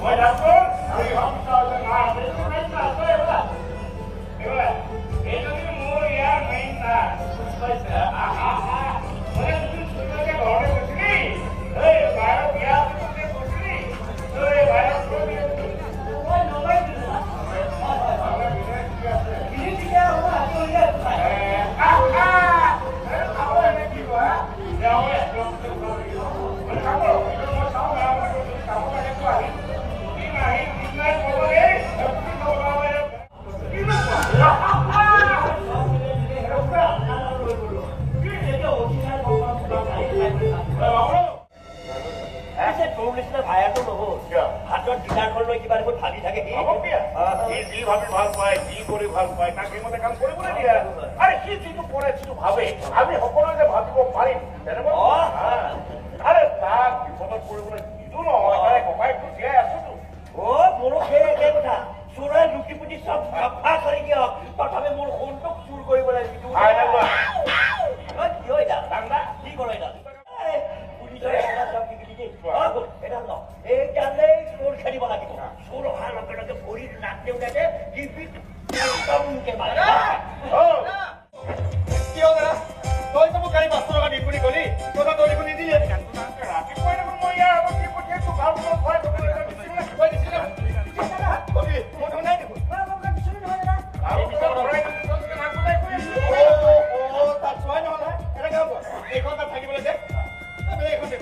মই ডাক্তৰ আৰু এইজনী মোৰ ইয়াৰ মেইন নাৰ্ছ, বুজি পাইছা? মানে তুমি ছোৱালীকে ঘৰলৈ গৈছিলি, এই বায়ৰ বিয়া বুলি কৈছিলি, এই বায়ৰ হাতত গিটাৰখন লৈ কিবা দেখোন ভাবি থাকে। সি যি ভাবি ভাল পায়, যি কৰি ভাল পায়, তাক সেইমতে কাম কৰিবলৈ দিয়া। আৰে সি যিটো কৰে, যিটো ভাবে, আমি সকলোৱে যে ভাবিব পাৰিম তেনেকুৱা। আৰে তাক বিপদত পৰিবলৈ নিদো নহয়, তাৰে ককায়েকটো জীয়াই আছোতো। অ মোৰো সেই একে কথা, চোৰে লুটি পুটি চব চাফা কৰি দিয়ক, তথাপি মোৰ সোণটোক চুৰ কৰিবলৈ নিদো। কিয় এডাল কি কৰ এডাল এইডালেই চোৰ খেদিব লাগিব। চোৰ অহাৰ লগে লগে ভৰিৰ নাক দেউতাকে কিয় দাদা, তই তো মোক কালি 500 টকা দিম বুলি কলি, কথা তই দেখোন নিদিলি। ৰাতিপুৱাই দেখোন মই ইয়াৰ আগত দি পঠিয়াইছো, ভাল ভৰাই তই দিছিলি মই দেখোন নাই দেখোন। তাত চোৱাই নহ'লে এটা কাম কৰ, এইখন তাত থাকিবলৈ দে, এইখন দে।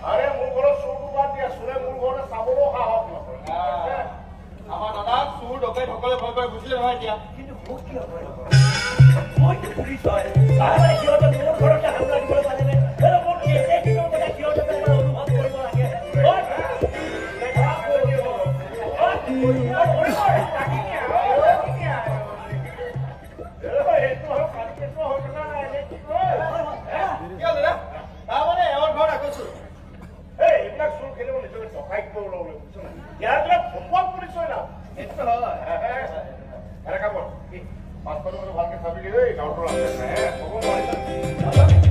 আৰে মোৰ ঘৰত চোৰটো বাদ দিয়া, চোৰে মোৰ ঘৰতে চাবলৈও সাহস নকৰে। আমাৰ দাদা চোৰ ডকাইত সকলোৱে ভয় কৰে, বুজিলে নহয় এতিয়া। কিন্তু মোক কিয় ভয় নকৰে? মইতো পুলিচ হয়, তাৰমানে সিহঁতে মোৰ ঘৰতে হামলা দিবলৈ পালেনে? মোৰ কেইদিনৰ কথা সিহঁতে অনুভৱ কৰিব লাগে। কিয় দাদা, তাৰমানে এওঁৰ ঘৰত আকৌ চোৰ? এইবিলাক চোৰ খেলিব নিজকে ডকাইত ওলাব লাগিব, বুজিছ নাই? ইয়াৰ বিলাক ফটোৱা পুলিচ হয় না। সেইটো হয়। এটা কাম কৰ, 500 টকাটো ভালকে চাবিগৈ দেই, গাঁৱৰ আছে, ক'ব নোৱাৰিছ।